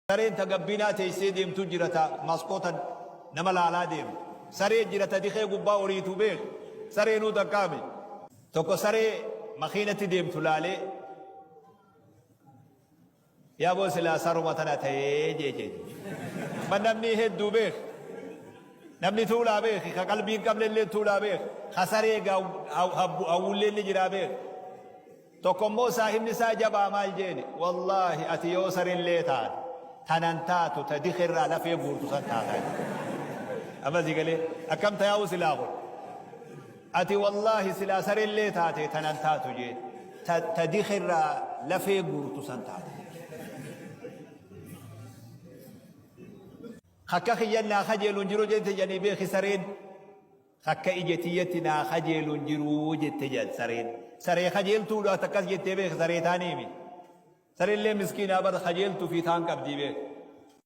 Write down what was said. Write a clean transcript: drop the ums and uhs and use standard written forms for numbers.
Sareen ta gabbinaa teessee deemtu jira ta maskootan nama laalaa deemtu. Saree jira ta dikee gubbaa oriitu beek. Sareenuu takkaami. Tokko saree makiinatti deemtu laalee yaaboo silaa saruma tana ta'ee jeejee. Man namni hedduu beek. Namni tuulaa beek ka qalbii hin qabne illee tuulaa beek. Ka saree hawwullee ni jiraa beek. Tokko immoo saahibni isaa jabaa maal jeeni wallaahi ati yoo sarellee taate tanan taatu ta dikirraa lafee guurtu san taataa jedhe. Amma sii galee akkam tayaa'u silaa kun ati wallaahi silaa sarellee taate tanan taatu jeen ta ta dikirraa lafee guurtu san taate. Akka kiyyan naa kajeelu hin jiru jette jedhanii beeki sareen. Akka ija tiyyatti naa kajeelu hin jiru jette jedhan sareen. Saree kajeeltuudha akkas jettee beeki saree taanii mi. Sareellee miskiinaa bar kajeeltuu fi taan qabdii beeki.